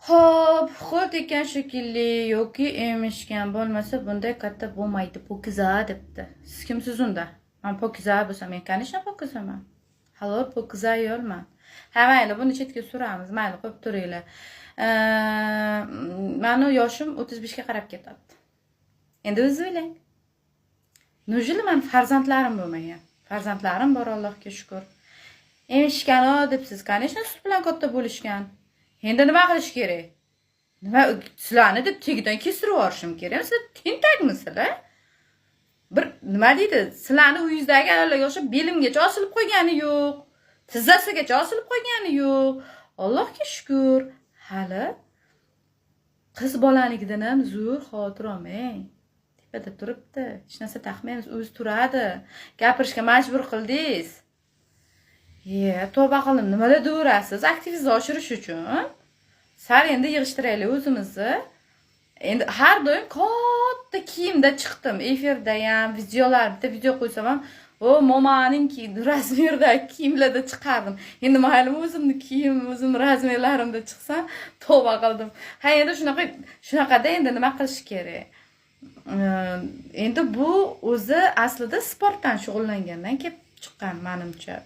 Xo'p, ho'l tekkan shekilli yoki emishgan bo'lmasa, bunday katta bo'lmaydi, pokiza, debdi. Siz kimsiz unda? Man pokiza bo'lsam, men, конечно, pokizaman. Halol pokiza ayolman. Ha, mayli, buni chetga suramiz. Mayli, qo'yib turinglar. Mani yoshim 35 ga qarab ketyapti. Endi o'zingiz o'ylang. Неужели mani farzandlarim bo'lmagan? Farzandlarim bor, Allohga shukur. Emishgan debsiz, конечно, sut bilan katta bo'lishgan. Endi nima qilish kerak? Nima, sizlarni deb tegidan kestirib yuborishim kerak? Sizlar tentakmisizlar? Bir nima deydi? Sizlarni uyingizdagi ayollarga o'xshab belimgacha osilib qo'ygani yo'q. Tizzasigacha osilib qo'ygani yo'q. Allohga shukur, hali qiz bolanikidan ham zo'r, xavotir olmang. Tepada turibdi. Hech narsa taqmaymiz, o'zi turadi. Gapirishga majbur qildingiz. Ye, tavba qildim. Nimalar deyaverasiz aktivingizni oshirish uchun? Sal endi yig'ishtiraylik o'zimizni. Endi har doim katta kiyimda chiqdim. Efirda ham, videolar, bitta video qo'ysam ham, o momaning размер dagi kiyimlarda chiqardim. Endi maylimi, o'zimni kiyim, o'zimni размер larimda chiqsam, tavba qildim. Ha, endi shunaqa, shunaqada endi nima qilish kerak? Endi bu o'zi aslida sportdan shug'ullangandan kelib chiqqan, manimcha.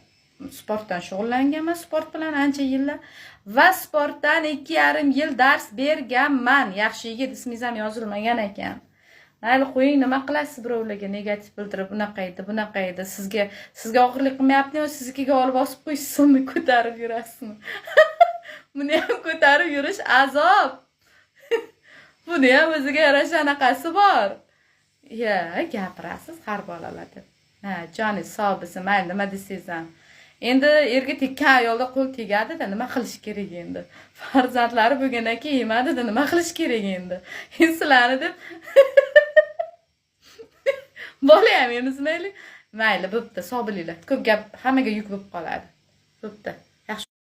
Sportdan shug'ullanganman, sport bilan ancha yillar va sportdan 2,5 yil dars berganman. Yaxshi yigit, ismingiz ham yozilmagan ekan. Mayli, qo'ying, nima qilasiz birovlarga negativ bildirib, bunaqa edi, bunaqa edi. Sizga og'irlik qilmayaptimi? Siznikiga olib osib qo'yishsinmi, ko'tarib yurasizmi? Buni ham ko'tarib yurish azob. Buni ham o'ziga yarasha anaqasi bor. Ya, gapirasiz har bolalar deb. Ha, joningiz sog' bo'lsin, mayli, nima desangiz ham. Endi erga tekkan ayolda qo'l tegadida, nima qilish kerak endi? Farzandlari bo'lgandan keyin yemadida, nima qilish kerak endi? Endi sizlarni deb bola ham emizmaylik. Mayli, bo'pti, sog' bo'linglar. Ko'p gap hammaga yuk bo'lib qoladi. Bo'pti.